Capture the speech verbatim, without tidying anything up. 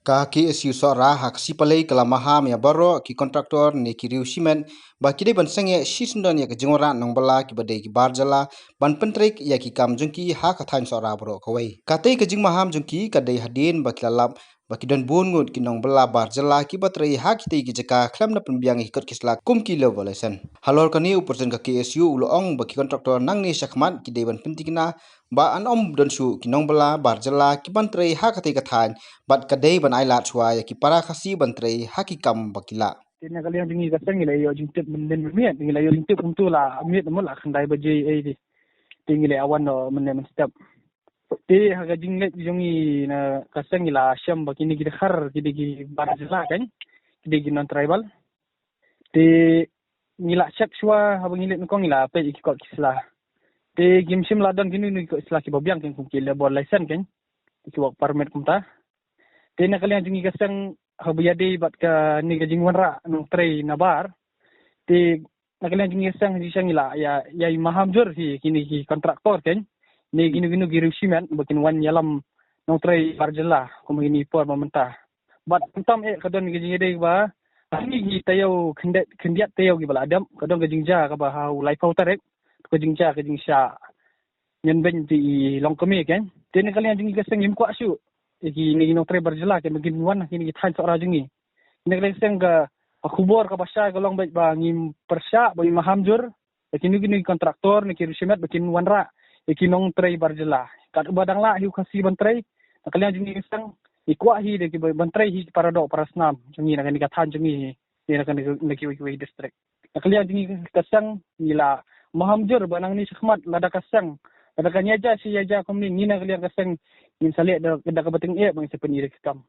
Ka K S U Sohra ha ka sngi Palei ka la maham ïa baroh ki kontraktor ne ki riew shimet ba ki dei ban sangeh shisyndon ïa ka jingwanrah nongbylla kiba dei ki bar jylla ban pyntrei ïa ki kam jong ki ha ka thaiñ Sohra baroh kawei. Katei ka jingmaham jong ki ka dei hadien ba ki la lap ba ki don bun ngut ki nongbylla bar jylla kiba trei ha kitei ki jaka khlem da pynbiang ïa ki kot ki sla kum ki labour license. Halor kane u president ka K S U u la ong ba ki kontraktor nangne shakhmat ki dei ban pyntikna ba yn ym don shuh ki nongbylla bar jylla ki ban trei ha katei ka thaiñ bad ka dei ban ai lad shuwa ïa ki para Khasi ban trei ha ki kam ba ki lah. Te na ka liang jong ngi ka seng ngi la ïoh jingtip mynnin mynmiet, ngi la ïoh jingtip kumto la miet mo la khyndai baje ei di. Te ngi la wan noh mynne mynstep. Te ha ka jingleit jong ngi na ka seng ngi la shem ba kine ki dkhar ki dei ki bar jylla kan, ki dei ki non tribal. Te ngi la check shuwa haba ngi leit nyngkong ngi la peit ïa ki kot ki sla. Te kim shym la don kino kino ki kot ki sla kiba biang kan kum ki labour license kan, ki work permit kumta. Te na ka liang jong ngi ka seng haba ïadei bad kane ka jingwanrah nongtrei na bar. Te na ka liang jong ngi ka seng, jingshang ngi la ïa, ïa maham jur hi kine ki kontraktor kan, ne kino kino ki riew shimet ba kin wan ïalam nongtrei bar jylla kum ha kine ki por ba mynta. Bad khamtam eh ka don ka jingïadei ba ha kine ki taïew khyndiat, khyndiat taïew kiba la dep ka don ka jingjia kaba ha u laiphew tarik, ka jingjia ka jingshah ñianbeiñ te i longkmie kan. Te na ka liang jong ngi ka seng ngim kwah shuh ïa kine ki nongtrei bar jylla kan ba kin wan ha kine ki thaiñ Sohra jong ngi. Na ka liang ka seng ka, ka khubor kaba shai ka long beit ba ngim pyrshah ba ngim maham jur ïa kino kino ki kontraktor ne ki riew shimet ba kin wanrah ïa ki nongtrei bar jylla. Katba dang lah hi u Khasi ban trei, na ka liang jong ngi ka seng ngi kwah hi da ki ban trei hi ki para doh para snam jong ngi na kane ka thaiñ jong ngi hi, ne na kane, na kiwei kiwei district. Na ka liang jong ngi ka seng ngi la maham jur ba nangne shakhmat lada ka seng, lada kan ïaja shi ïaja kumne, ngi na ka liang ka seng ngin sa leh da, da kaba tyngeh ba ngin sa pyni da ka kam.